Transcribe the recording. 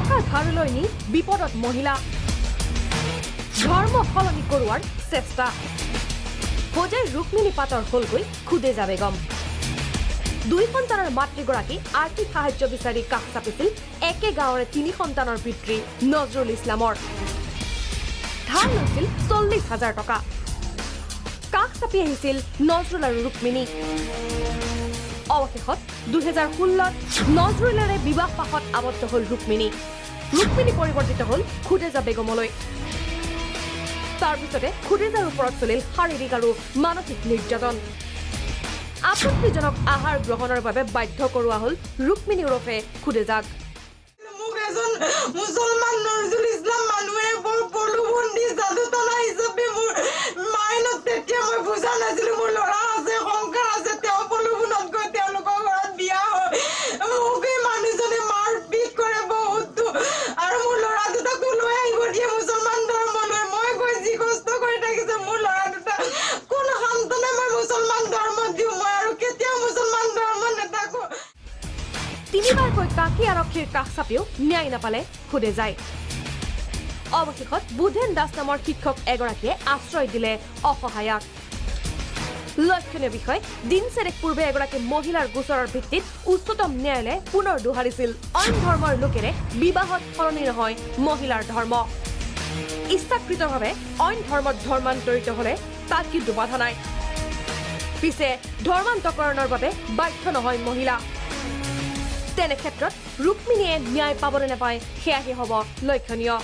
টকা ধাৰলৈ নি বিপদত মহিলা, ধৰ্ম সলনি কৰোৱাৰ চেষ্টা। হোজাইৰ ৰুক্মিণী পাটৰ হ'লগৈ খুদেজা বেগম। দুই সন্তানৰ মাতৃগৰাকী আৰ্থিক সাহায্য বিচাৰি কাষ চাপিছিল একে গাঁৱৰে তিনি সন্তানৰ পিতৃ নজৰুল ইছলামৰ। ধাৰ লৈছিল 40,000 টকা। কাষ চাপি আহিছিল নজৰুল আৰু ৰুক্মিণী। অৱশেষত 2016ত নজৰুলেৰে বিবাহ পাশত আবদ্ধ হ'ল ৰুক্মিণী। ৰুক্মিণী পৰিৱৰ্তিত হ'ল খুদেজা বেগমলৈ। তাৰ পিছতে খুদেজাৰ ওপৰত চলিল শাৰীৰিক আৰু মানসিক নিৰ্যাতন। আপত্তিজনক আহাৰ গ্ৰহণৰ বাবে বাধ্য কৰোৱা হ'ল ৰুক্মিণী ওৰফে খুদেজাক। মোক এজন মুছলমান নজৰুল ইছলাম মানুহে বৰ প্ৰলোভন দি যাদু টনা হিচাপে মোৰ মাইনত, তেতিয়া মই বুজা নাছিলো মোৰ ল'ৰা আছে, সংসাৰ আছে, তেওঁ প্ৰলোভনত গৈ তেওঁলোকৰ ঘৰত বিয়া হয়। মোক এই মানুহজনে মাৰপিট কৰে বহুতো আৰু মোৰ ল'ৰা দুটাকো লৈ আহিব দিয়ে মুছলমান ধৰ্মলৈ। মই গৈ যি কষ্ট কৰি থাকিছে মোৰ ল'ৰা দুটা কোন সান্তনে মই মুছলমান ধৰ্ম দিওঁ, মই আৰু কেতিয়াও মুছলমান ধৰ্ম নাথাকো। তিনিবাৰকৈ কাকী আৰক্ষীৰ কাষ চাপিও ন্যায় নাপালে খুদেজাই। অৱশেষত বুধেন দাস নামৰ শিক্ষক এগৰাকীয়ে আশ্ৰয় দিলে অসহায়াক। লক্ষণীয় বিষয়, দিন চেৰেক পূৰ্বে এগৰাকী মহিলাৰ গোচৰৰ ভিত্তিত উচ্চতম ন্যায়ালয়ে পুনৰ দোহাৰিছিল অইন ধৰ্মৰ লোকেৰে বিবাহত সলনি নহয় মহিলাৰ ধৰ্ম। ইচ্ছাকৃতভাৱে অইন ধৰ্মত ধৰ্মান্তৰিত হলে তাত কিন্তু বাধা নাই। পিছে ধৰ্মান্তকৰণৰ বাবে বাধ্য নহয় মহিলা। তেনে ক্ষেত্ৰত ৰুক্মিণীয়ে ন্যায় পাবনে নাপায় সেয়াহে হ'ব লক্ষণীয়।